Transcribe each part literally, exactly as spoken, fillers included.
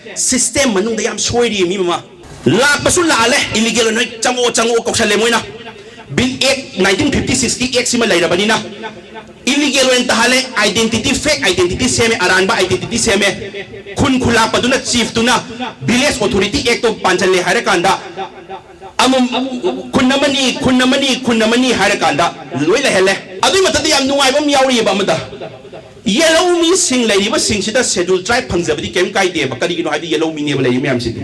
System ꯃꯅꯨꯡꯗ ꯌꯥꯝ ꯁꯣꯏꯔꯤ ꯃꯤ ꯃꯃꯥ꯫ ꯂꯥꯛꯄꯁꯨ ꯂꯥꯛꯑꯜꯂꯦ, ꯏꯂꯤꯒꯦꯜ ꯑꯣꯏꯅ ꯆꯪꯉꯛꯑꯣ ꯆꯪꯉꯛꯑꯣ ꯀꯧꯁꯜꯂꯦ ꯃꯣꯏꯅ꯫ ꯕꯤꯜ ꯑꯦꯛ ꯅꯥꯏꯟꯇꯤꯟ ꯐꯤꯐꯇꯤ ꯁꯤꯛꯁꯀꯤ ꯑꯦꯛꯁꯤꯃ ꯂꯩꯔꯕꯅꯤꯅ, ꯏꯂꯤꯒꯦꯜ ꯑꯣꯏꯅ ꯇꯥꯍꯜꯂꯦ꯫ ꯑꯥꯏꯗꯦꯟꯇꯤꯇꯤ, ꯐꯦꯛ ꯑꯥꯏꯗꯦꯟꯇꯤꯇꯤ ꯁꯦꯝꯃꯦ, ꯑꯔꯥꯟꯕ ꯑꯥꯏꯗꯦꯟꯇꯤꯇꯤ ꯁꯦꯝꯃꯦ꯫ ꯈꯨꯟ ꯈꯨꯂꯥꯛꯄꯗꯨꯅ, ꯆꯤꯐꯇꯨꯅ ꯚꯤꯂꯦꯖ ꯑꯣꯊꯣꯔꯤꯇꯤ ꯑꯦꯛꯇꯣ ꯄꯥꯟꯁꯤꯜꯂꯦ ꯍꯥꯏꯔꯀꯥꯟꯗ, ꯑꯃꯨꯛ ꯈꯨꯟ ꯑꯃꯅꯤ, ꯈꯨꯟ ꯑꯃꯅꯤ, ꯈꯨꯟ ꯑꯃꯅꯤ ꯍꯥꯏꯔꯀꯥꯟꯗ ꯂꯣꯏ ꯂꯩꯍꯜꯂꯦ꯫ ꯑꯗꯨꯏ ꯃꯊꯛꯇ ꯌꯥꯝ ꯅꯨꯡꯉꯥꯏꯕ ꯑꯃ ꯌꯥꯎꯔꯤꯑꯕ ꯑꯃꯗ, ꯌꯦꯜꯍꯧꯃꯤꯁꯤꯡ ꯂꯩꯔꯤꯕꯁꯤꯡꯁꯤꯗ ꯁꯦꯗꯨꯜ ꯇ꯭ꯔꯥꯏꯕ ꯐꯪꯖꯕꯗꯤ ꯀꯩꯝ ꯀꯥꯏꯗꯦꯕ꯫ ꯀꯔꯤꯒꯤꯅꯣ ꯍꯥꯏꯗꯤ ꯌꯦꯜꯍꯧꯃꯤꯅꯦꯕ ꯂꯩꯔꯤ ꯃꯌꯥꯝꯁꯤꯗꯤ꯫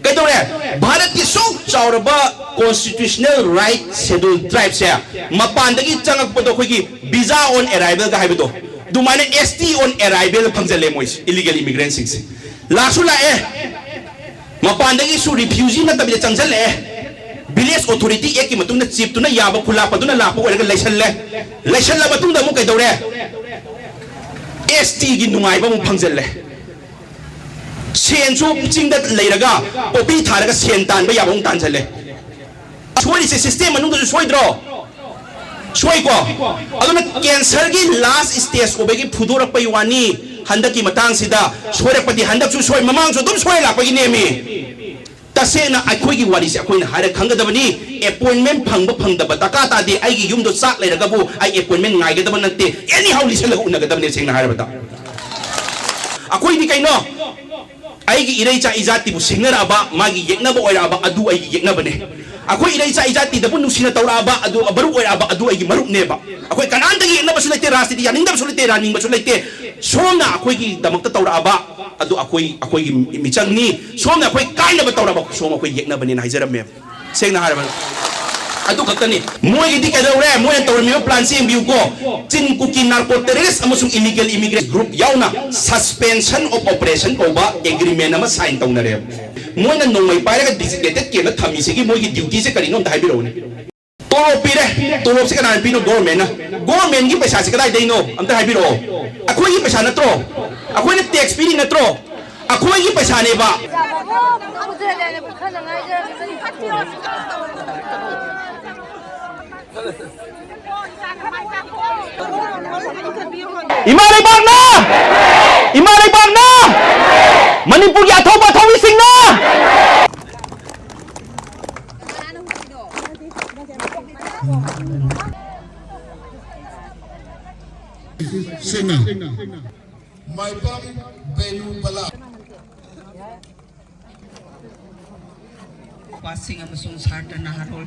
ꯀꯩꯗꯧꯔꯦ? ꯚꯥꯔꯠꯀꯤ ꯁꯨꯛ ꯆꯥꯎꯔꯕ ꯀꯣꯟꯁꯇꯤꯇ꯭ꯌꯨꯁꯅꯦꯜ ꯔꯥꯏꯠ ꯁꯦꯗꯨꯜ ꯇ꯭ꯔꯥꯏꯕꯁꯦ ꯃꯄꯥꯟꯗꯒꯤ ꯆꯪꯉꯛꯄꯗꯣ ꯑꯩꯈꯣꯏꯒꯤ ꯚꯤꯖꯥ ꯑꯣꯟ ꯑꯦꯔꯥꯏꯚꯦꯜꯒ ꯍꯥꯏꯕꯗꯣ, ꯑꯗꯨꯃꯥꯏꯅ ꯑꯦꯁ ꯇꯤ ꯑꯣꯟ ꯑꯦꯔꯥꯏꯚꯦꯜ ꯐꯪꯖꯜꯂꯦ ꯃꯣꯏꯁꯦ, ꯏꯂꯤꯒꯦꯜ ꯏꯃꯤꯒ꯭ꯔꯦꯟꯁꯤꯡꯁꯦ꯫ ꯂꯥꯛꯁꯨ ꯂꯥꯛꯑꯦ, ꯃꯄꯥꯟꯗꯒꯤꯁꯨ ꯔꯤꯐ꯭ꯌꯨꯖꯤ ꯅꯠꯇꯕꯤꯗ ꯆꯪꯁꯜꯂꯛꯑꯦ꯫ ꯚꯤꯂꯦꯖ ꯑꯣꯊꯣꯔꯤꯇꯤ ꯑꯦꯛꯀꯤ ꯃꯇꯨꯡꯗ ꯆꯤꯐꯇꯨꯅ ꯌꯥꯕ ꯈꯨꯂꯥꯛꯄꯗꯨꯅ ꯂꯥꯛꯄ ꯑꯣꯏꯔꯒ ꯂꯩꯁꯜꯂꯦ꯫ ꯂꯩꯁꯜꯂ ꯃꯇꯨꯡꯗ ꯑꯃꯨꯛ ꯀꯩꯗꯧꯔꯦ? ꯑꯦꯁ ꯇꯤꯒꯤ ꯅꯨꯡꯉꯥꯏꯕ ꯑꯃꯨꯛ ꯐꯪꯖꯜꯂꯦ꯫ ꯁꯦꯟꯁꯨ ꯆꯤꯡꯗ ꯂꯩꯔꯒ ꯄꯣꯄꯤ ꯊꯥꯔꯒ ꯁꯦꯟ ꯇꯥꯟꯕ ꯌꯥꯕ ꯑꯃꯨꯛ ꯇꯥꯟꯁꯜꯂꯦ꯫ ꯁꯣꯏꯔꯤꯁꯦ ꯁꯤꯁꯇꯦꯝ ꯃꯅꯨꯡꯗꯁꯨ ꯁꯣꯏꯗ꯭ꯔꯣ? ꯁꯣꯏꯀꯣ꯫ ꯑꯗꯨꯅ ꯀꯦꯟꯁꯔꯒꯤ ꯂꯥꯁ ꯁ꯭ꯇꯦꯖ ꯑꯣꯏꯕꯒꯤ ꯐꯨꯗꯣꯔꯛꯄꯩ ꯋꯥꯅꯤ꯫ ꯍꯟꯗꯛꯀꯤ ꯃꯇꯥꯡꯁꯤꯗ ꯁꯣꯏꯔꯛꯄꯗꯤ ꯍꯟꯗꯛꯁꯨ ꯁꯣꯏ, ꯃꯃꯥꯡꯁꯨ ꯑꯗꯨꯝ ꯁꯣꯏꯔ ꯂꯥꯛꯄꯒꯤ ꯅꯦꯝꯃꯤ꯫ ꯇꯁꯦꯡꯅ ꯑꯩꯈꯣꯏꯒꯤ ꯋꯥꯔꯤꯁꯦ ꯑꯩꯈꯣꯏꯅ ꯍꯥꯏꯔ ꯈꯪꯒꯗꯕꯅꯤ꯫ ꯑꯦꯄꯣꯏꯟꯃꯦꯟ ꯐꯪꯕ ꯐꯪꯗꯕ ꯗꯔꯀꯥꯔ ꯇꯥꯗꯦ꯫ ꯑꯩꯒꯤ ꯌꯨꯝꯗꯣ ꯆꯥꯛ ꯂꯩꯔꯒꯕꯨ ꯑꯩ ꯑꯦꯄꯣꯏꯟꯃꯦꯟ ꯉꯥꯏꯒꯗꯕ ꯅꯠꯇꯦ꯫ ꯑꯦꯅꯤ ꯍꯥꯎ ꯂꯤꯁꯜꯂꯒ ꯎꯅꯒꯗꯕꯅꯦ꯫ ꯁꯦꯡꯅ ꯍꯥꯏꯔꯕꯗ ꯑꯩꯈꯣꯏꯗꯤ ꯀꯩꯅꯣ, ꯑꯩꯒꯤ ꯏꯔꯩꯆꯥ ꯏꯖꯥꯇꯤꯕꯨ ꯁꯤꯡꯅꯔꯛꯑꯕ, ꯃꯥꯒꯤ ꯌꯦꯛꯅꯕ ꯑꯣꯏꯔꯛꯑꯕ, ꯑꯗꯨ ꯑꯩꯒꯤ ꯌꯦꯛꯅꯕꯅꯦ꯫ ꯑꯩꯈꯣꯏ ꯏꯔꯩꯆꯥ ꯏꯖꯥꯇꯤꯗꯕꯨ ꯅꯨꯡꯁꯤꯅ ꯇꯧꯔꯛꯑꯕ, ꯑꯗꯨ ꯃꯔꯨꯞ ꯑꯣꯏꯔꯛꯑꯕ, ꯑꯗꯨ ꯑꯩꯒꯤ ꯃꯔꯨꯞꯅꯦꯕ꯫ ꯑꯩꯈꯣꯏ ꯀꯅꯥꯝꯇꯒꯤ ꯌꯦꯛꯅꯕꯁꯨ ꯂꯩꯇꯦ, ꯔꯥꯖꯅꯤꯇꯤ ꯌꯥꯅꯤꯡꯗꯕꯁꯨ ꯂꯩꯇꯦ, ꯌꯥꯅꯤꯡꯕꯁꯨ ꯂꯩꯇꯦ꯫ ꯁꯣꯝꯅ ꯑꯩꯈꯣꯏꯒꯤꯗꯃꯛꯇ ꯇꯧꯔꯛꯑꯕ, ꯑꯗꯨ ꯑꯩꯈꯣꯏ, ꯑꯩꯈꯣꯏꯒꯤ ꯃꯤꯆꯪꯅꯤ꯫ ꯁꯣꯝꯅ ꯑꯩꯈꯣꯏ ꯀꯥꯏꯅꯕ ꯇꯧꯔꯛꯑꯕ, ꯁꯣꯝ ꯑꯩꯈꯣꯏ ꯌꯦꯛꯅꯕꯅꯦꯅ ꯍꯥꯏꯖꯔꯝꯃꯦꯕ꯫ ꯁꯦꯡꯅ ꯍꯥꯏꯔꯕꯗ ꯑꯗꯨ ꯈꯛꯇꯅꯤ꯫ ꯃꯣꯏꯒꯤꯗꯤ ꯀꯩꯗꯧꯔꯦ? ꯃꯣꯏꯅ ꯇꯧꯔꯝꯃꯤꯕ ꯄ꯭ꯂꯥꯟꯁꯤ ꯌꯦꯡꯕꯤꯌꯨꯀꯣ꯫ ꯆꯤꯟ ꯀꯨꯀꯤ ꯅꯥꯔꯀꯣ ꯇꯦꯔꯣꯔꯤꯁ ꯑꯃꯁꯨꯡ ꯏꯂꯤꯒꯦꯜ ꯏꯃꯤꯒ꯭ꯔꯦꯟ ꯒ꯭ꯔꯨꯞ ꯌꯥꯎꯅ ꯁꯁꯄꯦꯟꯁꯟ ꯑꯣꯐ ꯑꯣꯄꯔꯦꯁꯟ ꯀꯧꯕ ꯑꯦꯒ꯭ꯔꯤꯃꯦꯟ ꯑꯃ ꯁꯥꯏꯟ ꯇꯧꯅꯔꯦꯕ꯫ ꯃꯣꯏꯅ ꯅꯣꯡꯃꯩ ꯄꯥꯏꯔꯒ ꯗꯤꯖꯤꯒꯅꯦꯇꯦꯗ ꯀꯦꯝꯗ ꯊꯝꯃꯤꯁꯤꯒꯤ ꯃꯣꯏꯒꯤ ꯗ꯭ꯌꯨꯇꯤꯁꯦ ꯀꯔꯤꯅꯣ ꯑꯝꯇ ꯍꯥꯏꯕꯤꯔꯛꯎꯅꯦ꯫ ꯇꯣꯂꯣꯞ ꯄꯤꯔꯦ꯫ ꯇꯣꯂꯣꯞꯁꯦ ꯀꯅꯥꯅ ꯄꯤꯅꯣ? ꯒꯣꯔꯃꯦꯟꯅ꯫ ꯒꯣꯔꯃꯦꯟꯒꯤ ꯄꯩꯁꯥꯁꯦ ꯀꯗꯥꯏꯗꯩꯅꯣ? ꯑꯝꯇ ꯍꯥꯏꯕꯤꯔꯛꯑꯣ꯫ ꯑꯩꯈꯣꯏꯒꯤ ꯄꯩꯁꯥ ꯅꯠꯇ꯭ꯔꯣ? ꯑꯩꯈꯣꯏꯅ ꯇꯦꯛꯁ ꯄꯤꯔꯤ ꯅꯠꯇ꯭ꯔꯣ? ꯑꯩꯈꯣꯏꯒꯤ ꯄꯩꯁꯥꯅꯦꯕ꯫ ꯏꯃꯥ ꯂꯩꯕꯥꯛꯅ! ꯏꯃꯥ ꯂꯩꯕꯥꯛꯅ! ꯃꯅꯤꯄꯨꯔꯒꯤ ꯑꯊꯧꯕ ꯑꯊꯧꯕꯤꯁꯤꯡꯅ ꯁꯤꯡꯅ ꯃꯥꯏꯄꯥꯛ ꯕꯦꯅꯨ ꯕꯂꯥ꯫ ꯅꯨꯄꯥꯁꯤꯡ ꯑꯃꯁꯨꯡ ꯁꯥꯇ꯭ꯔ ꯅꯍꯥꯔꯣꯜ꯫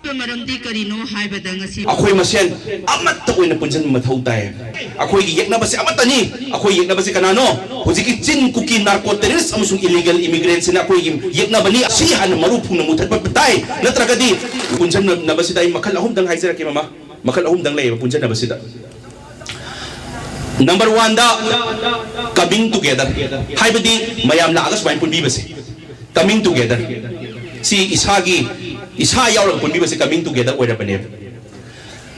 ꯃꯔꯝꯗꯤ ꯀꯔꯤꯅꯣ ꯍꯥꯏꯕꯗ ꯉꯁꯤ ꯑꯩꯈꯣꯏ ꯃꯁꯦꯟ ꯑꯃꯠꯇ ꯑꯣꯏꯅ ꯄꯨꯟꯁꯤꯟꯕ ꯃꯊꯧ ꯇꯥꯏ꯫ ꯑꯩꯈꯣꯏꯒꯤ ꯌꯦꯛꯅꯕꯁꯦ ꯑꯃꯠꯇꯅꯤ꯫ ꯑꯩꯈꯣꯏ ꯌꯦꯛꯅꯕꯁꯦ ꯀꯅꯥꯅꯣ? ꯍꯧꯖꯤꯛꯀꯤ ꯆꯤꯟ ꯀꯨꯀꯤ ꯅꯥꯔꯀꯣ ꯇꯦꯔꯤꯁ ꯑꯃꯁꯨꯡ ꯏꯂꯤꯒꯦꯜ ꯏꯃꯤꯒ꯭ꯔꯦꯟꯁꯤꯅ ꯑꯩꯈꯣꯏꯒꯤ ꯌꯦꯛꯅꯕꯅꯤ꯫ ꯁꯤ ꯍꯥꯟꯅ ꯃꯔꯨ ꯐꯨꯡꯅ ꯃꯨꯊꯠꯄ ꯇꯥꯏ, ꯅꯠꯇ꯭ꯔꯒꯗꯤ ꯄꯨꯟꯁꯤꯟꯅꯕꯁꯤꯗ ꯑꯩ ꯃꯈꯜ ꯑꯍꯨꯝꯗꯪ ꯍꯥꯏꯖꯔꯛꯀꯦ ꯃꯃꯥ꯫ ꯃꯈꯜ ꯑꯍꯨꯝꯗꯪ ꯂꯩꯌꯦꯕ ꯄꯨꯟꯁꯤꯟꯅꯕꯁꯤꯗ꯫ ꯅꯝꯕꯔ ꯋꯥꯟꯗ coming together, ꯍꯥꯏꯕꯗꯤ ꯃꯌꯥꯝ ꯂꯥꯛꯑꯒ ꯁꯨꯃꯥꯏꯅ ꯄꯨꯟꯕꯤꯕꯁꯦ, coming together꯫ ꯁꯤ ꯏꯁꯥꯒꯤ, ꯏꯁꯥ ꯌꯥꯎꯔꯒ ꯄꯨꯟꯕꯤꯕꯁꯦ coming together ꯑꯣꯏꯔꯕꯅꯦꯕ꯫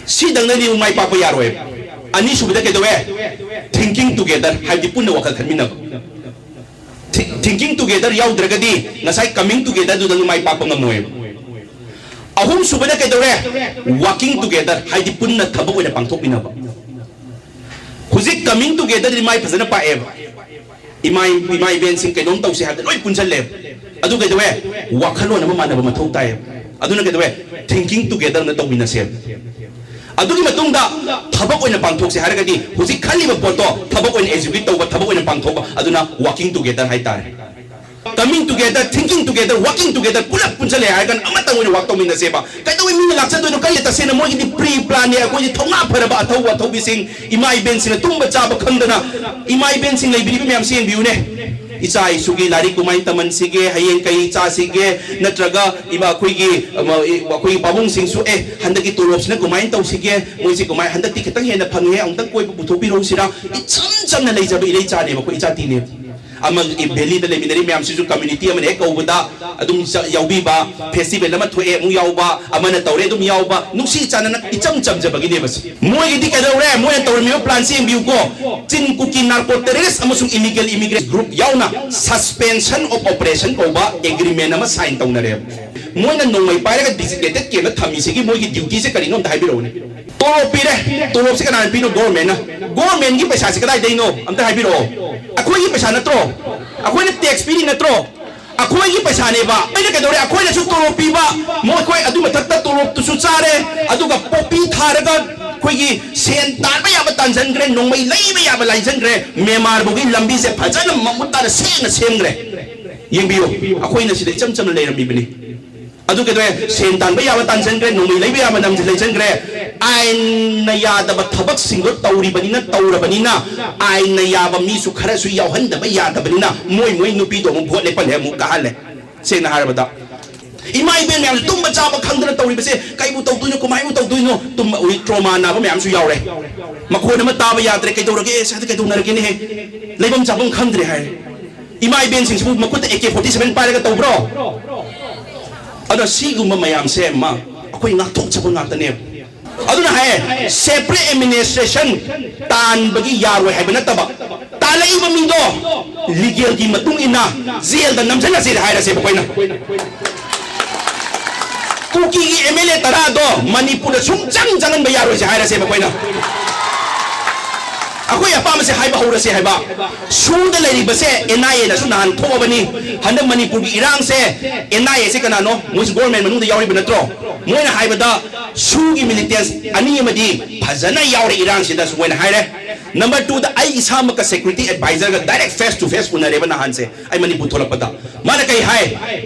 ꯁꯤꯗꯪꯅꯗꯤ ꯑꯃꯨꯛ ꯃꯥꯏ ꯄꯥꯛꯄ ꯌꯥꯔꯣꯏꯕ꯫ ꯑꯅꯤꯁꯨꯕꯗ ꯀꯩꯗꯧꯋꯦ? Thinking together, ꯍꯥꯏꯕꯗꯤ ꯄꯨꯟꯅ ꯋꯥꯈꯜ ꯈꯟꯃꯤꯟꯅꯕ꯫ Thi-, thinking together ꯌꯥꯎꯗ꯭ꯔꯒꯗꯤ ꯉꯁꯥꯏ coming together ꯗꯨꯗꯪ ꯃꯥꯏ ꯄꯥꯛꯄ ꯉꯝꯃꯣꯏꯕ꯫ ꯑꯍꯨꯝꯁꯨꯕꯗ ꯀꯩꯗꯧꯔꯦ? Working together, ꯍꯥꯏꯗꯤ ꯄꯨꯟꯅ ꯊꯕꯛ ꯑꯣꯏꯅ ꯄꯥꯡꯊꯣꯛꯃꯤꯟꯅꯕ꯫ ꯍꯧꯖꯤꯛ coming together ꯗꯤ ꯃꯥꯏ ꯐꯖꯅ ꯄꯥꯛꯑꯦꯕ꯫ ꯏꯃꯥ, ꯏꯃꯥ ꯏꯕꯦꯟꯁꯤꯡ ꯀꯩꯅꯣꯝ ꯇꯧꯁꯦ ꯍꯥꯏꯕꯗ ꯂꯣꯏ ꯄꯨꯟꯁꯜꯂꯦꯕ꯫ ꯑꯗꯨ ꯀꯩꯗꯧꯋꯦ? ꯋꯥꯈꯜꯂꯣꯟ ꯑꯃ ꯃꯥꯟꯅꯕ ꯃꯊꯧ ꯇꯥꯏꯌꯦꯕ꯫ ꯑꯗꯨꯅ ꯀꯩꯗꯧꯋꯦ? Thinking together ꯅ ꯇꯧꯃꯤꯟꯅꯁꯦꯕ꯫ ꯑꯗꯨꯒꯤ ꯃꯇꯨꯡꯗ ꯊꯕꯛ ꯑꯣꯏꯅ ꯄꯥꯡꯊꯣꯛꯁꯦ ꯍꯥꯏꯔꯒꯗꯤ ꯍꯧꯖꯤꯛ ꯈꯜꯂꯤꯕ ꯄꯣꯠꯇꯣ ꯊꯕꯛ ꯑꯣꯏꯅ execute ꯇꯧꯕ, ꯊꯕꯛ ꯑꯣꯏꯅ ꯄꯥꯡꯊꯣꯛꯄ, ꯑꯗꯨꯅ working together ꯍꯥꯏꯇꯥꯔꯦ꯫ Coming together, thinking together, working together, ꯄꯨꯂꯞ ꯄꯨꯟꯁꯜꯂꯦ ꯍꯥꯏꯔꯒꯅ ꯑꯃꯇꯪ ꯑꯣꯏꯅ work ꯇꯧꯃꯤꯟꯅꯁꯦꯕ꯫ ꯀꯩꯗꯧꯕꯩ ꯃꯤꯅ ꯂꯥꯛꯆꯗꯣꯏꯅꯣ? ꯀꯔꯤ? ꯇꯁꯦꯡꯅ ꯃꯣꯏꯒꯤꯗꯤ pre plan ꯅꯦ꯫ ꯑꯩꯈꯣꯏꯁꯦ ꯊꯧꯅꯥ ꯐꯔꯕ ꯑꯊꯧꯕ ꯑꯊꯧꯕꯤꯁꯤꯡ, ꯏꯃꯥ ꯏꯕꯦꯟꯁꯤꯡꯅ ꯇꯨꯝꯕ ꯆꯥꯕ ꯈꯪꯗꯅ, ꯏꯃꯥ ꯏꯕꯦꯟꯁꯤꯡ ꯂꯩꯕꯤꯔꯤꯕ ꯃꯌꯥꯝꯁꯤ ꯌꯦꯡꯕꯤꯌꯨꯅꯦ꯫ ꯏꯆꯥ ꯏꯁꯨꯒꯤ ꯂꯥꯏꯔꯤꯛ ꯀꯃꯥꯏꯅ ꯇꯝꯍꯟꯁꯤꯒꯦ, ꯍꯌꯦꯡ ꯀꯩ ꯆꯥꯁꯤꯒꯦ, ꯅꯠꯇ꯭ꯔꯒ ꯏꯃꯥ ꯑꯩꯈꯣꯏꯒꯤ, ꯑꯃ, ꯑꯩꯈꯣꯏꯒꯤ ꯄꯥꯕꯨꯡꯁꯤꯡꯁꯨ, "ꯑꯦ, ꯍꯟꯗꯛꯀꯤ ꯇꯣꯂꯣꯞꯁꯤꯅ ꯀꯃꯥꯏꯅ ꯇꯧꯁꯤꯒꯦ? ꯃꯣꯏꯁꯦ ꯀꯃꯥꯏ, ꯍꯟꯗꯛꯇꯤ ꯈꯤꯇꯪ ꯍꯦꯟꯅ ꯐꯪꯉꯦ, ꯑꯃꯨꯛꯇꯪ ꯀꯣꯏꯕ ꯄꯨꯊꯣꯛꯄꯤꯔꯛꯎꯁꯤꯔꯥ?" ꯏꯆꯝ ꯆꯝꯅ ꯂꯩꯖꯕ ꯏꯔꯩꯆꯥꯅꯦꯕ, ꯑꯩꯈꯣꯏ ꯏꯆꯥꯇꯤꯅꯦꯕ꯫ ꯑꯃ ꯚꯦꯂꯤꯗ ꯂꯩꯃꯤꯟꯅꯔꯤ ꯃꯌꯥꯝꯁꯤꯁꯨ community ꯑꯃꯅ ꯍꯦꯛ ꯀꯧꯕꯗ ꯑꯗꯨꯝ ꯆ-, ꯌꯥꯎꯕꯤꯕ, festival ꯑꯃ ꯊꯣꯛꯑꯦ ꯑꯃꯨꯛ ꯌꯥꯎꯕ, ꯑꯃꯅ ꯇꯧꯔꯦ ꯑꯗꯨꯝ ꯌꯥꯎꯕ, ꯅꯨꯡꯁꯤ ꯆꯥꯟꯅꯅ ꯏꯆꯝ ꯆꯝꯖꯕꯒꯤꯅꯦꯕ ꯁꯤ꯫ ꯃꯣꯏꯒꯤꯗꯤ ꯀꯩꯗꯧꯔꯦ? ꯃꯣꯏꯅ ꯇꯧꯔꯝꯃꯤꯕ plan ꯁꯤ ꯌꯦꯡꯕꯤꯌꯨꯀꯣ꯫ ꯆꯤꯟ ꯀꯨꯀꯤ narco terrorist ꯑꯃꯁꯨꯡ illegal immigrant group ꯌꯥꯎꯅ suspension of operation ꯀꯧꯕ agreement ꯑꯃ sign ꯇꯧꯅꯔꯦꯕ꯫ ꯃꯣꯏꯅ ꯅꯣꯡꯃꯩ ꯄꯥꯏꯔꯒ designated camp ꯇ ꯊꯝꯃꯤꯁꯤꯒꯤ ꯃꯣꯏꯒꯤ duty ꯁꯦ ꯀꯔꯤꯅꯣ ꯑꯝꯇ ꯍꯥꯏꯕꯤꯔꯛꯎꯅꯦ꯫ ꯇꯣꯂꯣꯞ ꯄꯤꯔꯦ꯫ ꯇꯣꯂꯣꯞꯁꯤ ꯀꯅꯥꯅ ꯄꯤꯅꯣ? ꯒꯣꯔꯃꯦꯟꯅ꯫ ꯒꯣꯔꯃꯦꯟꯒꯤ ꯄꯩꯁꯥꯁꯤ ꯀꯗꯥꯏꯗꯩꯅꯣ? ꯑꯝꯇ ꯍꯥꯏꯕꯤꯔꯛꯑꯣ꯫ ꯑꯩꯈꯣꯏꯒꯤ ꯄꯩꯁꯥ ꯅꯠꯇ꯭ꯔꯣ? ꯑꯩꯈꯣꯏꯅ ꯇꯦꯛꯁ ꯄꯤꯔꯤ ꯅꯠꯇ꯭ꯔꯣ? ꯑꯩꯈꯣꯏꯒꯤ ꯄꯩꯁꯥꯅꯦꯕ꯫ ꯑꯩꯅ ꯀꯩꯗꯧꯔꯦ? ꯑꯩꯈꯣꯏꯅꯁꯨ ꯇꯣꯂꯣꯞ ꯄꯤꯕ, ꯃꯈꯣꯏ ꯑꯗꯨ ꯃꯊꯛꯇ ꯇꯣꯂꯣꯞꯇꯨꯁꯨ ꯆꯥꯔꯦ, ꯑꯗꯨꯒ ꯄꯣꯄꯤ ꯊꯥꯔꯒ ꯑꯩꯈꯣꯏꯒꯤ ꯁꯦꯟ ꯇꯥꯟꯕ ꯌꯥꯕ ꯇꯥꯟꯁꯤꯟꯈ꯭ꯔꯦ, ꯅꯣꯡꯃꯩ ꯂꯩꯕ ꯌꯥꯕ ꯂꯩꯁꯤꯟꯈ꯭ꯔꯦ, ꯃꯦꯟꯃꯥꯔ ꯐꯥꯎꯒꯤ ꯂꯝꯕꯤꯁꯦ ꯐꯖꯅ ꯃꯃꯨꯠ ꯇꯥꯅ ꯁꯦꯡꯅ ꯁꯦꯝꯈ꯭ꯔꯦ꯫ ꯌꯦꯡꯕꯤꯌꯨ, ꯑꯩꯈꯣꯏꯅ ꯁꯤꯗ ꯏꯆꯝ ꯆꯝꯅ ꯂꯩꯔꯝꯃꯤꯕꯅꯤ꯫ ꯑꯗꯨ ꯀꯩꯗꯧꯔꯦ? ꯁꯦꯟ ꯇꯥꯟꯕ ꯌꯥꯕ ꯇꯥꯟꯁꯤꯟꯈ꯭ꯔꯦ, ꯅꯣꯡꯃꯩ ꯂꯩꯕ ꯌꯥꯕ ꯅꯝꯁꯤ ꯂꯩꯁꯤꯟꯈ꯭ꯔꯦ꯫ ꯑꯥꯏꯟꯅ ꯌꯥꯗꯕ ꯊꯕꯛꯁꯤꯡꯗꯣ ꯇꯧꯔꯤꯕꯅꯤꯅ, ꯇꯧꯔꯕꯅꯤꯅ, ꯑꯥꯏꯟꯅ ꯌꯥꯕ ꯃꯤꯁꯨ ꯈꯔꯁꯨ ꯌꯥꯎꯍꯟꯗꯕ ꯌꯥꯗꯕꯅꯤꯅ, ꯃꯣꯏ ꯃꯣꯏ ꯅꯨꯄꯤꯗꯣ ꯑꯃꯨꯛ ꯚꯣꯠ ꯂꯦꯞꯍꯜꯂꯦ, ꯑꯃꯨꯛ ꯀꯥꯍꯜꯂꯦ꯫ ꯁꯦꯡꯅ ꯍꯥꯏꯔꯕꯗ, ꯏꯃꯥ ꯏꯕꯦꯟ ꯃꯌꯥꯝꯁꯦ ꯇꯨꯝꯕ ꯆꯥꯕ ꯈꯪꯗꯅ ꯇꯧꯔꯤꯕꯁꯦ, ꯀꯩꯕꯨ ꯇꯧꯗꯣꯏꯅꯣ, ꯀꯃꯥꯏꯕꯨ ꯇꯧꯗꯣꯏꯅꯣ? ꯇꯨꯝꯕ ꯎꯏ, ꯇ꯭ꯔꯣꯃꯥ ꯅꯥꯕ ꯃꯌꯥꯝꯁꯨ ꯌꯥꯎꯔꯦ꯫ ꯃꯈꯣꯟ ꯑꯃ ꯇꯥꯕ ꯌꯥꯗ꯭ꯔꯦ, ꯀꯩꯗꯧꯔꯒꯦ, ꯁ꯭ꯋꯥꯏꯗ ꯀꯩꯗꯧꯅꯔꯒꯦꯅꯦꯍꯦ? ꯂꯩꯐꯝ ꯆꯥꯐꯝ ꯈꯪꯗ꯭ꯔꯦ ꯍꯥꯏꯔꯦ꯫ ꯏꯃꯥ ꯏꯕꯦꯟꯁꯤꯡꯁꯤꯕꯨ ꯃꯈꯨꯠꯇ ꯑꯦ ꯀꯦ ꯐꯣꯔꯇꯤ ꯁꯚꯦꯟ ꯄꯥꯏꯔꯒ ꯇꯧꯕ꯭ꯔꯣ? ꯑꯗꯣ ꯁꯤꯒꯨꯝꯕ ꯃꯌꯥꯝꯁꯦ, ꯃꯥ, ꯑꯩꯈꯣꯏ ꯉꯥꯛꯊꯣꯛꯆꯕ ꯉꯥꯛꯇꯅꯦꯕ꯫ ꯑꯗꯨꯅ ꯍꯥꯏꯌꯦ, ꯁꯦꯄꯔꯦꯠ ꯑꯦꯗꯃꯤꯅꯤꯁꯇ꯭ꯔꯦꯁꯟ ꯇꯥꯟꯕꯒꯤ ꯌꯥꯔꯣꯏ ꯍꯥꯏꯕ ꯅꯠꯇꯕ, ꯇꯥꯜꯂꯛꯏꯕ ꯃꯤꯗꯣ ꯂꯤꯒꯦꯜꯒꯤ ꯃꯇꯨꯡ ꯏꯟꯅ ꯖꯦꯜꯗ ꯅꯝꯁꯤꯜꯂꯁꯦ ꯍꯥꯏꯔꯁꯦꯕ ꯑꯩꯈꯣꯏꯅ꯫ ꯀꯨꯀꯤꯒꯤ ꯑꯦꯝ ꯑꯦꯜ ꯑꯦ ꯇꯔꯥꯗꯣ ꯃꯅꯤꯄꯨꯔꯗ ꯁꯨꯡꯆꯪ ꯆꯪꯍꯟꯕ ꯌꯥꯔꯣꯏꯁꯦ ꯍꯥꯏꯔꯁꯦꯕ ꯑꯩꯈꯣꯏꯅ꯫ ꯑꯩꯈꯣꯏ ꯑꯄꯥꯝꯕꯁꯦ ꯍꯥꯏꯕ ꯍꯧꯔꯁꯦ ꯍꯥꯏꯕ꯫ ꯁꯨꯗ ꯂꯩꯔꯤꯕꯁꯦ ꯑꯦꯟ ꯑꯥꯏ ꯑꯦꯅꯁꯨ ꯅꯍꯥꯟ ꯊꯣꯛꯑꯕꯅꯤ꯫ ꯍꯟꯗꯛ ꯃꯅꯤꯄꯨꯔꯒꯤ ꯏꯔꯥꯡꯁꯦ, ꯑꯦꯟ ꯑꯥꯏ ꯑꯦꯁꯦ ꯀꯅꯥꯅꯣ? ꯃꯣꯏꯁꯨ ꯒꯣꯔꯃꯦꯟ ꯃꯅꯨꯡꯗ ꯌꯥꯎꯔꯤꯕ ꯅꯠꯇ꯭ꯔꯣ? ꯃꯣꯏꯅ ꯍꯥꯏꯕꯗ ꯁꯨꯒꯤ ꯃꯤꯂꯤꯇꯦꯟꯁ ꯑꯅꯤ ꯑꯃꯗꯤ ꯐꯖꯅ ꯌꯥꯎꯔꯦ ꯏꯔꯥꯡꯁꯤꯗꯁꯨ ꯃꯣꯏꯅ ꯍꯥꯏꯔꯦ꯫ ꯅꯝꯕꯔ ꯇꯨꯗ ꯑꯩ ꯏꯁꯥꯃꯛꯀ ꯁꯦꯀ꯭ꯌꯨꯔꯤꯇꯤ ꯑꯦꯗꯚꯥꯏꯖꯔꯒ ꯗꯥꯏꯔꯦꯛ ꯐꯦꯁ ꯇꯨ ꯐꯦꯁ ꯎꯅꯔꯦꯕ ꯅꯍꯥꯟꯁꯦ, ꯑꯩ ꯃꯅꯤꯄꯨꯔ ꯊꯣꯛꯂꯛꯄꯗ꯫ ꯃꯥꯅ ꯀꯩ ꯍꯥꯏ?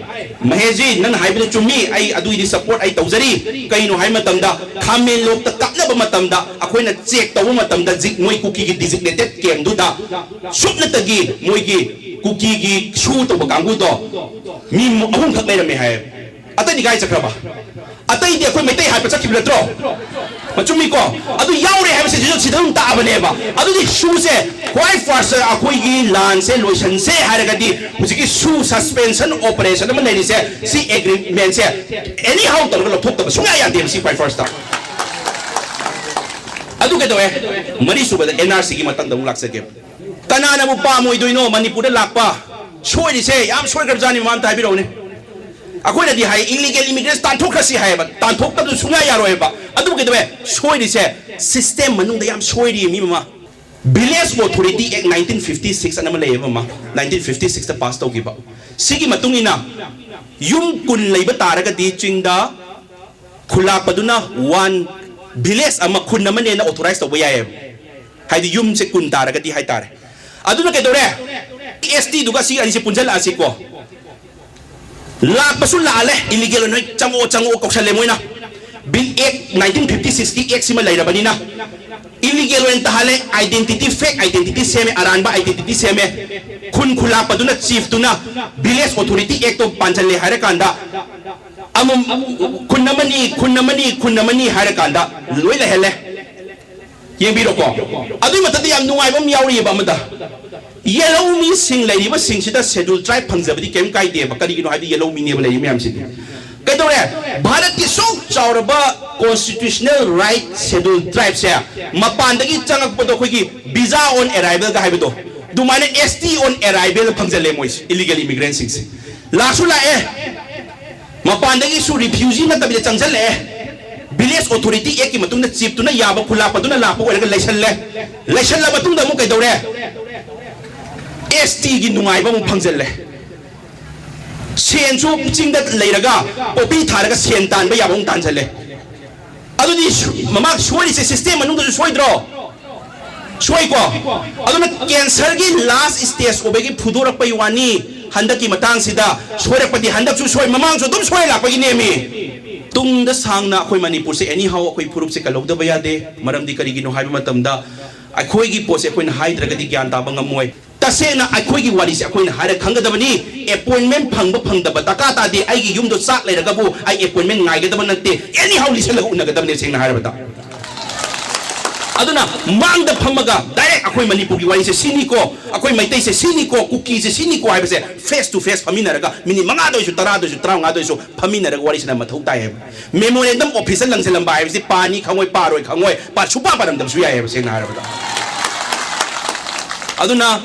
"ꯃꯍꯦꯁꯖꯤ, ꯅꯪꯅ ꯍꯥꯏꯕꯗꯨ ꯆꯨꯝꯃꯤ, ꯑꯩ ꯑꯗꯨꯏꯗꯤ ꯁꯄꯣꯔꯠ ꯑꯩ ꯇꯧꯖꯔꯤ꯫ ꯀꯩꯅꯣ ꯍꯥꯏꯕ ꯃꯇꯝꯗ, ꯈꯥꯃꯦꯟꯂꯣꯛꯇ ꯀꯥꯞꯅꯕ ꯃꯇꯝꯗ ꯑꯩꯈꯣꯏꯅ ꯆꯦꯛ ꯇꯧꯕ ꯃꯇꯝꯗ ꯖꯤ-, ꯃꯣꯏ ꯀꯨꯀꯤꯒꯤ ꯗꯤꯖꯤꯒꯅꯦꯇꯦꯠ ꯀꯦꯝꯗꯨꯗ ꯁꯨꯞꯅꯇꯒꯤ ꯃꯣꯏꯒꯤ ꯀꯨꯀꯤꯒꯤ ꯁꯨ ꯇꯧꯕ ꯀꯥꯡꯕꯨꯗꯣ ꯃꯤ ꯃꯨ-, ꯑꯍꯨꯝꯈꯛ ꯂꯩꯔꯝꯃꯦ" ꯍꯥꯏꯌꯦ꯫ ꯑꯇꯩꯗꯤ ꯀꯥꯏ ꯆꯠꯈ꯭ꯔꯕ? ꯑꯇꯩꯗꯤ ꯑꯩꯈꯣꯏ ꯃꯩꯇꯩ ꯍꯥꯠꯄ ꯆꯠꯈꯤꯕ ꯅꯠꯇ꯭ꯔꯣ? ꯃꯆꯨꯝꯃꯤꯀꯣ? ꯑꯗꯨ ꯌꯥꯎꯔꯦ ꯍꯥꯏꯕꯁꯦ ꯁꯤꯗ, ꯁꯤꯗ ꯑꯗꯨꯝ ꯇꯥꯛꯑꯕꯅꯦꯕ꯫ ꯑꯗꯨꯗꯤ ꯁꯨꯁꯦ ꯈ꯭ꯋꯥꯏ ꯐꯥꯔꯁ ꯑꯩꯈꯣꯏꯒꯤ ꯂꯥꯟꯁꯦ ꯂꯣꯏꯁꯟꯁꯦ ꯍꯥꯏꯔꯒꯗꯤ ꯍꯧꯖꯤꯛꯀꯤ ꯁꯨ ꯁꯁꯄꯦꯟꯁꯟ ꯑꯣꯄꯔꯦꯁꯟ ꯑꯃ ꯂꯩꯔꯤꯁꯦ, ꯁꯤ ꯑꯦꯒ꯭ꯔꯤꯃꯦꯟꯁꯦ ꯑꯦꯅꯤ ꯍꯥꯎ ꯇꯧꯔꯒ ꯂꯧꯊꯣꯛꯇꯕ ꯁꯨꯡꯌꯥ ꯌꯥꯗꯦꯕ ꯁꯤ ꯈ꯭ꯋꯥꯏ ꯐꯥꯔꯁꯇ꯫ ꯑꯗꯨ ꯀꯩꯗꯧꯋꯦ? ꯃꯔꯤꯁꯨꯕꯗ ꯑꯦꯟ ꯑꯥꯔ ꯁꯤꯒꯤ ꯃꯇꯥꯡꯗ ꯑꯃꯨꯛ ꯂꯥꯛꯆꯒꯦ꯫ ꯀꯅꯥꯅꯕꯨ ꯄꯥꯝꯃꯣꯏꯗꯣꯏꯅꯣ ꯃꯅꯤꯄꯨꯔꯗ ꯂꯥꯛꯄ? ꯁꯣꯏꯔꯤꯁꯦ ꯌꯥꯝ ꯁꯣꯏꯈ꯭ꯔꯕꯖꯥꯠꯅꯤ, ꯃꯃꯥ ꯑꯝꯇ ꯍꯥꯏꯕꯤꯔꯛꯎꯅꯦ꯫ ꯑꯩꯈꯣꯏꯅꯗꯤ ꯍꯥꯏ, illegal immigrants ꯇꯥꯟꯊꯣꯛꯈ꯭ꯔꯁꯤ ꯍꯥꯏꯌꯦꯕ, ꯇꯥꯟꯊꯣꯛꯇꯕꯗꯨ ꯁꯨꯡꯌꯥ ꯌꯥꯔꯣꯏꯕ꯫ ꯑꯗꯨꯕꯨ ꯀꯩꯗꯧꯋꯦ? ꯁꯣꯏꯔꯤꯁꯦ system ꯃꯅꯨꯡꯗ ꯌꯥꯝ ꯁꯣꯏꯔꯤ, ꯃꯤ ꯃꯃꯥ꯫ Village Authority Act nineteen fifty six ꯑꯅ ꯑꯃ ꯂꯩꯌꯦꯕ, ꯃꯃꯥ, nineteen fifty six ꯇ pass ꯇꯧꯈꯤꯕ꯫ ꯁꯤꯒꯤ ꯃꯇꯨꯡ ꯏꯟꯅ ꯌꯨꯝ ꯀꯨꯟ ꯂꯩꯕ ꯇꯥꯔꯒꯗꯤ ꯆꯤꯡꯗ, ꯈꯨꯜꯂꯥꯛꯄꯗꯨꯅ one, village ꯑꯃ, ꯈꯨꯟ ꯑꯃꯅꯦꯅ authorize ꯇꯧꯕ ꯌꯥꯏꯌꯦꯕ꯫ ꯍꯥꯏꯗꯤ ꯌꯨꯝꯁꯦ ꯀꯨꯟ ꯇꯥꯔꯒꯗꯤ ꯍꯥꯏꯇꯥꯔꯦ꯫ ꯑꯗꯨꯅ ꯀꯩꯗꯧꯔꯦ? ꯑꯦꯁ ꯇꯤꯗꯨꯒ ꯁꯤ ꯑꯅꯤꯁꯦ ꯄꯨꯟꯁꯤꯜꯂꯛꯑꯁꯤꯀꯣ꯫ ꯂꯥꯛꯄꯁꯨ ꯂꯥꯛꯍꯜꯂꯦ, illegal ꯑꯣꯏꯅ ꯆꯪꯉꯛꯑꯣ, ꯆꯪꯉꯛꯑꯣ ꯀꯧꯁꯜꯂꯦ ꯃꯣꯏꯅ꯫ Bill Act nineteen fifty six ꯀꯤ Act ꯁꯤꯃ ꯂꯩꯔꯕꯅꯤꯅ illegal ꯑꯣꯏꯅ ꯇꯥꯍꯜꯂꯦ, identity, fake identity ꯁꯦꯝꯃꯦ, ꯑꯔꯥꯟꯕ identity ꯁꯦꯝꯃꯦ꯫ ꯈꯨꯟ ꯈꯨꯜꯂꯥꯛꯄꯗꯨꯅ, chief ꯇꯨꯅ Village Authority Act ꯇꯣ ꯄꯥꯟꯁꯤꯜꯂꯦ ꯍꯥꯏꯔꯀꯥꯟꯗ, ꯑꯃꯨꯛ ꯈꯨꯟ ꯑꯃꯅꯤ, ꯈꯨꯟ ꯑꯃꯅꯤ, ꯈꯨꯟ ꯑꯃꯅꯤ ꯍꯥꯏꯔꯀꯥꯟꯗ ꯂꯣꯏ ꯂꯩꯍꯜꯂꯦ꯫ ꯌꯦꯡꯕꯤꯔꯣꯀꯣ꯫ ꯑꯗꯨꯏ ꯃꯊꯛꯇ ꯌꯥꯝ ꯅꯨꯡꯉꯥꯏꯕ ꯑꯃ ꯌꯥꯎꯔꯤꯑꯕ ꯑꯃꯗ꯫ ꯌꯦꯜꯍꯧ ꯃꯤꯁꯤꯡ ꯂꯩꯔꯤꯕꯁꯤꯡꯁꯤꯗ Scheduled Tribe ꯐꯪꯖꯕꯗꯤ ꯀꯩꯝ ꯀꯥꯏꯗꯦꯕ꯫ ꯀꯔꯤꯒꯤꯅꯣ ꯍꯥꯏꯗꯤ ꯌꯦꯜꯍꯧ ꯃꯤꯅꯦꯕ ꯂꯩꯔꯤ ꯃꯌꯥꯝꯁꯤꯗꯤ꯫ ꯀꯩꯗꯧꯔꯦ? ꯚꯥꯔꯠꯀꯤ ꯁꯨꯛ ꯆꯥꯎꯔꯕ constitutional right Scheduled Tribe ꯁꯦ ꯃꯄꯥꯟꯗꯒꯤ ꯆꯪꯉꯛꯄꯗꯣ, ꯑꯩꯈꯣꯏꯒꯤ visa on arrival ꯒ ꯍꯥꯏꯕꯗꯣ, ꯑꯗꯨꯃꯥꯏꯅ S T on arrival ꯐꯪꯖꯜꯂꯦ ꯃꯣꯏꯁꯦ, illegal immigrant ꯁꯤꯡꯁꯦ꯫ ꯂꯥꯛꯁꯨ ꯂꯥꯛꯑꯦ, ꯃꯄꯥꯟꯗꯒꯤꯁꯨ refugee ꯅꯠꯇꯕꯤꯗ ꯆꯪꯁꯜꯂꯛꯑꯦ꯫ Village Authority Act ꯀꯤ ꯃꯇꯨꯡꯗ chief ꯇꯨꯅ ꯌꯥꯕ, ꯈꯨꯜꯂꯥꯛꯄꯗꯨꯅ ꯂꯥꯛꯄ ꯑꯣꯏꯔꯒ ꯂꯩꯁꯜꯂꯦ꯫ ꯂꯩꯁꯜꯂ ꯃꯇꯨꯡꯗ ꯑꯃꯨꯛ ꯀꯩꯗꯧꯔꯦ? S T ꯒꯤ ꯅꯨꯡꯉꯥꯏꯕ ꯑꯃꯨꯛ ꯐꯪꯖꯜꯂꯦ꯫ ꯁꯦꯟꯁꯨ ꯆꯤꯡꯗ ꯂꯩꯔꯒ ꯄꯣꯄꯤ ꯊꯥꯔꯒ ꯁꯦꯟ ꯇꯥꯟꯕ ꯌꯥꯕ ꯑꯃꯨꯛ ꯇꯥꯟꯁꯜꯂꯦ꯫ ꯑꯗꯨꯗꯤ ꯁꯨ-, ꯃꯃꯥꯡ ꯁꯣꯏꯔꯤꯁꯦ system ꯃꯅꯨꯡꯗꯁꯨ ꯁꯣꯏꯗ꯭ꯔꯣ? ꯁꯣꯏꯀꯣ꯫ ꯑꯗꯨꯅ cancer ꯒꯤ last stage ꯑꯣꯏꯕꯒꯤ ꯐꯨꯗꯣꯔꯛꯄꯩ ꯋꯥꯅꯤ꯫ ꯍꯟꯗꯛꯀꯤ ꯃꯇꯥꯡꯁꯤꯗ ꯁꯣꯏꯔꯛꯄꯗꯤ ꯍꯟꯗꯛꯁꯨ ꯁꯣꯏ, ꯃꯃꯥꯡꯁꯨ ꯑꯗꯨꯝ ꯁꯣꯏ ꯂꯥꯛꯄꯒꯤ ꯅꯦꯝꯃꯤ꯫ ꯇꯨꯡꯗ ꯁꯥꯡꯅ ꯑꯩꯈꯣꯏ ꯃꯅꯤꯄꯨꯔꯁꯦ anyhow ꯑꯩꯈꯣꯏ ꯐꯨꯔꯨꯞꯁꯦ ꯀꯜꯍꯧꯗꯕ ꯌꯥꯗꯦ꯫ ꯃꯔꯝꯗꯤ ꯀꯔꯤꯒꯤꯅꯣ ꯍꯥꯏꯕ ꯃꯇꯝꯗ, ꯑꯩꯈꯣꯏꯒꯤ ꯄꯣꯠꯁꯦ ꯑꯩꯈꯣꯏꯅ ꯍꯥꯏꯗ꯭ꯔꯒꯗꯤ ꯒ꯭ꯌꯥꯟ ꯇꯥꯕ ꯉꯝꯃꯣꯏ꯫ ꯇꯁꯦꯡꯅ ꯑꯩꯈꯣꯏꯒꯤ ꯋꯥꯔꯤꯁꯦ ꯑꯩꯈꯣꯏꯅ ꯍꯥꯏꯔ ꯈꯪꯒꯗꯕꯅꯤ꯫ Appointment ꯐꯪꯕ ꯐꯪꯗꯕ ꯗꯔꯀꯥꯔ ꯇꯥꯗꯦ꯫ ꯑꯩꯒꯤ ꯌꯨꯝꯗꯣ ꯆꯥꯛ ꯂꯩꯔꯒꯕꯨ ꯑꯩ appointment ꯉꯥꯏꯒꯗꯕ ꯅꯠꯇꯦ꯫ Anyhow ꯂꯤꯁꯜꯂꯒ ꯎꯅꯒꯗꯕꯅꯦ, ꯁꯦꯡꯅ ꯍꯥꯏꯔꯕꯗ꯫ ꯑꯗꯨꯅ ꯃꯥꯡꯗ ꯐꯝꯃꯒ direct ꯑꯩꯈꯣꯏ ꯃꯅꯤꯄꯨꯔꯒꯤ ꯋꯥꯔꯤꯁꯦ ꯁꯤꯅꯤꯀꯣ, ꯑꯩꯈꯣꯏ ꯃꯩꯇꯩꯁꯦ ꯁꯤꯅꯤꯀꯣ, ꯀꯨꯀꯤꯁꯦ ꯁꯤꯅꯤꯀꯣ ꯍꯥꯏꯕꯁꯦ face to face ꯐꯝꯃꯤꯟꯅꯔꯒ minute ꯃꯉꯥꯗ ꯑꯣꯏꯁꯨ, ꯇꯔꯥꯗ ꯑꯣꯏꯁꯨ, ꯇꯔꯥꯃꯉꯥꯗ ꯑꯣꯏꯁꯨ ꯐꯝꯃꯤꯟꯅꯔꯒ ꯋꯥꯔꯤ ꯁꯥꯟꯅꯕ ꯃꯊꯧ ꯇꯥꯏ ꯍꯥꯏꯕ꯫ Memorandum office ꯇ ꯂꯪꯁꯤꯜꯂꯝꯕ ꯍꯥꯏꯕꯁꯤ ꯄꯥꯅꯤ ꯈꯪꯉꯣꯏ, ꯄꯥꯔꯣꯏ ꯈꯪꯉꯣꯏ, ꯄꯥ-, ꯁꯨꯄꯥ ꯄꯥꯔꯝꯗꯕꯁꯨ ꯌꯥꯏ ꯍꯥꯏꯕ, ꯁꯦꯡꯅ ꯍꯥꯏꯔꯕꯗ꯫ ꯑꯗꯨꯅ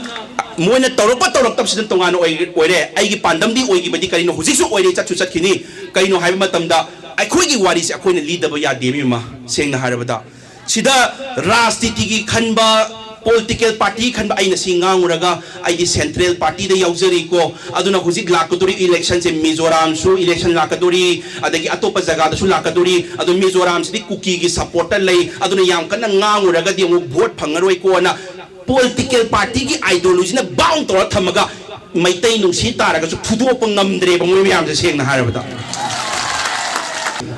ꯃꯣꯏꯅ ꯇꯧꯔꯛꯄ ꯇꯧꯔꯛꯇꯕꯁꯤꯅ ꯇꯣꯉꯥꯟꯅ ꯑꯣꯏ-, ꯑꯣꯏꯔꯦ꯫ ꯑꯩꯒꯤ ꯄꯥꯟꯗꯝꯗꯤ ꯑꯣꯏꯈꯤꯕꯗꯤ ꯀꯔꯤꯅꯣ? ꯍꯧꯖꯤꯛꯁꯨ ꯑꯣꯏꯔꯦ, ꯆꯠꯁꯨ ꯆꯠꯈꯤꯅꯤ꯫ ꯀꯔꯤꯅꯣ ꯍꯥꯏꯕ ꯃꯇꯝꯗ, ꯑꯩꯈꯣꯏꯒꯤ ꯋꯥꯔꯤꯁꯦ ꯑꯩꯈꯣꯏꯅ ꯂꯤꯗꯕ ꯌꯥꯗꯦ, ꯃꯤ ꯑꯃ, ꯁꯦꯡꯅ ꯍꯥꯏꯔꯕꯗ꯫ ꯁꯤꯗ ꯔꯥꯖꯅꯤꯇꯤꯒꯤ ꯈꯟꯕ, ꯄꯣꯂꯤꯇꯤꯀꯦꯜ ꯄꯥꯔꯇꯤ ꯈꯟꯕ, ꯑꯩꯅ ꯁꯤ ꯉꯥꯡꯉꯨꯔꯒ ꯑꯩꯗꯤ ꯁꯦꯟꯇ꯭ꯔꯦꯜ ꯄꯥꯔꯇꯤꯗ ꯌꯥꯎꯖꯔꯤꯀꯣ꯫ ꯑꯗꯨꯅ ꯍꯧꯖꯤꯛ ꯂꯥꯛꯀꯗꯧꯔꯤ ꯏꯂꯦꯛꯁꯟꯁꯦ, ꯃꯤꯖꯣꯔꯥꯝꯁꯨ ꯏꯂꯦꯛꯁꯟ ꯂꯥꯛꯀꯗꯧꯔꯤ, ꯑꯗꯒꯤ ꯑꯇꯣꯞꯄ ꯖꯒꯥꯗꯁꯨ ꯂꯥꯛꯀꯗꯧꯔꯤ꯫ ꯑꯗꯣ ꯃꯤꯖꯣꯔꯥꯝꯁꯤꯗꯤ ꯀꯨꯀꯤꯒꯤ ꯁꯞꯄꯣꯔꯠꯇ ꯂꯩ, ꯑꯗꯨꯅ ꯌꯥꯝ ꯀꯟꯅ ꯉꯥꯡꯉꯨꯔꯒꯗꯤ ꯑꯃꯨꯛ ꯚꯣꯠ ꯐꯪꯉꯔꯣꯏꯀꯣꯅ ꯄꯣꯂꯤꯇꯤꯀꯦꯜ ꯄꯥꯔꯇꯤꯒꯤ ꯑꯥꯏꯗꯤꯌꯣꯂꯣꯖꯤꯅ ꯕꯥꯎꯟ ꯇꯧꯔ ꯊꯝꯃꯒ ꯃꯩꯇꯩ ꯅꯨꯡꯁꯤ ꯇꯥꯔꯒꯁꯨ ꯐꯨꯗꯣꯛꯄ ꯉꯝꯗ꯭ꯔꯦꯕ ꯃꯣꯏ ꯃꯌꯥꯝꯁꯦ, ꯁꯦꯡꯅ ꯍꯥꯏꯔꯕꯗ꯫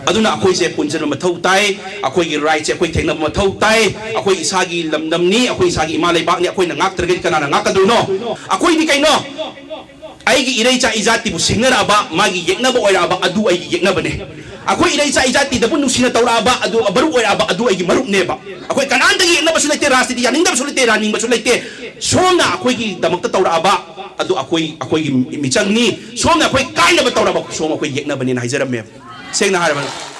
ꯑꯗꯨꯅ ꯑꯩꯈꯣꯏꯁꯦ ꯄꯨꯟꯁꯤꯟꯕ ꯃꯊꯧ ꯇꯥꯏ, ꯑꯩꯈꯣꯏꯒꯤ ꯔꯥꯏꯠꯁꯦ ꯑꯩꯈꯣꯏ ꯊꯦꯡꯅꯕ ꯃꯊꯧ ꯇꯥꯏ꯫ ꯑꯩꯈꯣꯏ ꯏꯁꯥꯒꯤ ꯂꯝꯗꯝꯅꯤ, ꯑꯩꯈꯣꯏ ꯏꯁꯥꯒꯤ ꯏꯃꯥ ꯂꯩꯕꯥꯛꯅꯤ, ꯑꯩꯈꯣꯏꯅ ꯉꯥꯛꯇ꯭ꯔꯒꯗꯤ ꯀꯅꯥꯅ ꯉꯥꯛꯀꯗꯣꯏꯅꯣ? ꯑꯩꯈꯣꯏꯗꯤ ꯀꯩꯅꯣ? ꯑꯩꯒꯤ ꯏꯔꯩꯆꯥ ꯏꯖꯥꯇꯤꯕꯨ ꯁꯤꯡꯅꯔꯛꯑꯕ, ꯃꯥꯒꯤ ꯌꯦꯛꯅꯕ ꯑꯣꯏꯔꯛꯑꯕ, ꯑꯗꯨ ꯑꯩꯒꯤ ꯌꯦꯛꯅꯕꯅꯦ꯫ ꯑꯩꯈꯣꯏ ꯏꯔꯩꯆꯥ ꯏꯖꯥꯇꯤꯗꯕꯨ ꯅꯨꯡꯁꯤꯅ ꯇꯧꯔꯛꯑꯕ, ꯑꯗꯨ ꯃꯔꯨꯞ ꯑꯣꯏꯔꯛꯑꯕ, ꯑꯗꯨ ꯑꯩꯒꯤ ꯃꯔꯨꯞꯅꯦꯕ꯫ ꯑꯩꯈꯣꯏ ꯀꯅꯥꯝꯇꯒꯤ ꯌꯦꯛꯅꯕꯁꯨ ꯂꯩꯇꯦ, ꯔꯥꯖꯅꯤꯇꯤ ꯌꯥꯅꯤꯡꯗꯕꯁꯨ ꯂꯩꯇꯦ, ꯌꯥꯅꯤꯡꯕꯁꯨ ꯂꯩꯇꯦ꯫ ꯁꯣꯝꯅ ꯑꯩꯈꯣꯏꯒꯤꯗꯃꯛꯇ ꯇꯧꯔꯛꯑꯕ, ꯑꯗꯨ ꯑꯩꯈꯣꯏ, ꯑꯩꯈꯣꯏꯒꯤ ꯃꯤꯆꯪꯅꯤ꯫ ꯁꯣꯝꯅ ꯑꯩꯈꯣꯏ ꯀꯥꯏꯅꯕ ꯇꯧꯔꯛꯑꯕ, ꯁꯣꯝ ꯑꯩꯈꯣꯏ ꯌꯦꯛꯅꯕꯅꯦꯅ ꯍꯥꯏꯖꯔꯝꯃꯦꯕ, ꯁꯦꯡꯅ ꯍꯥꯏꯔꯕꯗ꯫